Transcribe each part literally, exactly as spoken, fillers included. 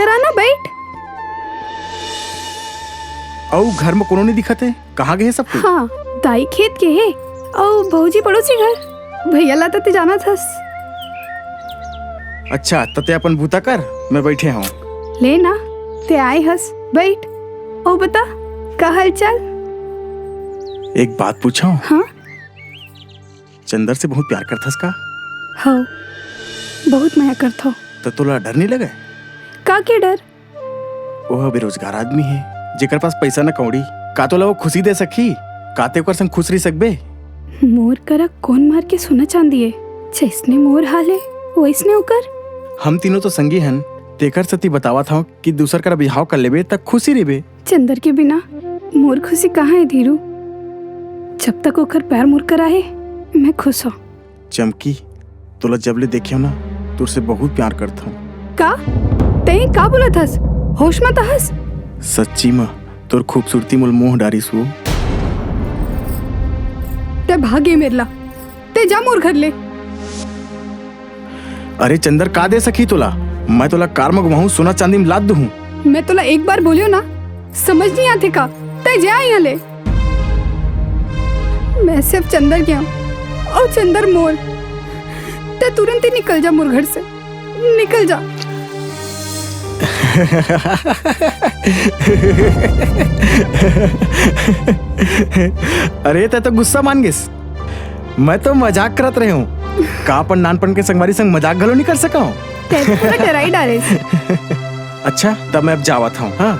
अंदर आना, बैठ। अउ घर में कोनो नहीं दिखत हे, कहाँ गए सब कोई? हाँ, दाई खेत के हे, अउ भौजी पड़ोसी घर। भैया ला त ते जानत हस। अच्छा, त ते अपन बूता कर, मैं बैठे हूँ। ले ना, ते आए हस, बैठ। अउ बता, का हाल चाल? एक बात पूछो। हाँ? चंदर से बहुत प्यार करथस का? हव, बहुत मया करथव। त तोला डर नहीं लगे? का के डर? ओह बेरोजगार आदमी हे, जेकर पास पैसा न कौड़ी, का तोला वो खुशी दे सकही? का ते ओकर संग खुश रह सकबे? मोर करा कोन मार के सोना चांदी हे? जैसने मोर हाल हे, वैसने ओकर। हम तीनों तो संगी हन, तेकर सेती बतावत हव कि दूसर करा बिहाव कर लेबे त खुशी रहिबे। चंदर के बिना मोर खुशी कहाँ हे धीरू? जब तक ओकर प्यार मोर करा हे, मैं खुश हूँ। चमकी, तोला जब ले देखे हव ना, तोर से बहुत प्यार करत हव। का? तें का बोलत हस? होश म त हस? सच्ची म, तोर खूबसूरती मोल मोह डारिस वो। ते भागे मेरला, ते जा मोर घर ले। अरे चंदर, का दे सकही तोला? मैं तोला कार म घुमाहूँ, सोना चांदी म लाद दूहूँ। मैं तोला एक बार बोलियो ना, समझ नहीं आथे का? ते जा यहाँ ले। मैं सिर्फ चंदर के हूँ, अउ चंदर मोर। ते तुरंत ही निकल जा मोर घर से, निकल जा। अरे, ते तो गुस्सा मान गेस। मैं तो मजाक करत रहे हूँ। का अपन नानपन के संगवारी संग मजाक घलो नहीं कर सका हूँ? ते तो पूरा डराई डारे। अच्छा, तब मैं अब जावत हूँ, हाँ?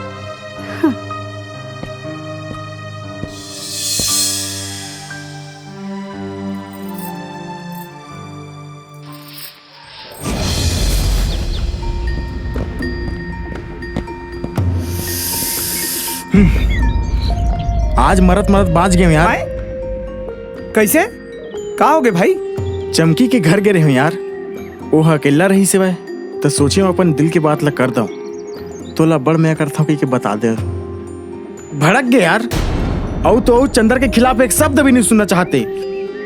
आज मरत मरत बांच गेंव यार। आय? कैसे? का होगे भाई? चमकी के घर गे रहेंव यार, ओह अकेल्ला रहिस हवय, त सोचेंव अपन दिल के बात ला कर दंव। तोला बड़ मया करथंव कहिके बता देंव। भड़क गे यार। अउ तो अउ चंदर के खिलाफ एक शब्द भी नहीं सुनना चाहते।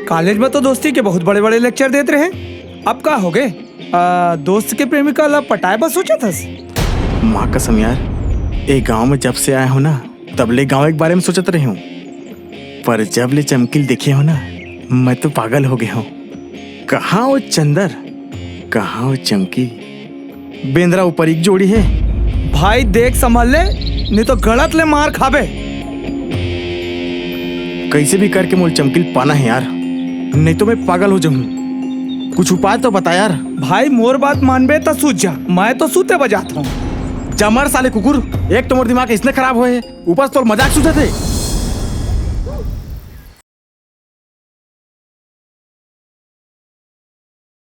कॉलेज में तो दोस्ती के बहुत बड़े-बड़े लेक्चर देत रहे, अब का होगे? आ, दोस्त के प्रेमिका ला पटाए बर सोचत हस? माँ कसम यार, ए गांव में जब से आए हंव ना, तब ले गांव के बारे में सोचत रहे हंव, पर जब ले चमकी ल देखे हंव ना, मैं तो पागल हो गे हंव। कहाँ वो चंदर, कहाँ वो चमकी? बेंदरा ऊपर एक जोड़ी हे। भाई देख संभल ले, नहीं तो गलत ले मार खाबे। कैसे भी करके मोल चमकी ल पाना हे यार, नहीं तो मैं पागल हो जाहूँ। कुछ उपाय तो बता यार। भाई मोर बात मानबे त सूत जा, मैं तो सूते बजात हंव। जा मर साले कुकुर, एक तो मोर दिमाग इसने खराब होए हे, ऊपर से तोर मजाक सूझत हे।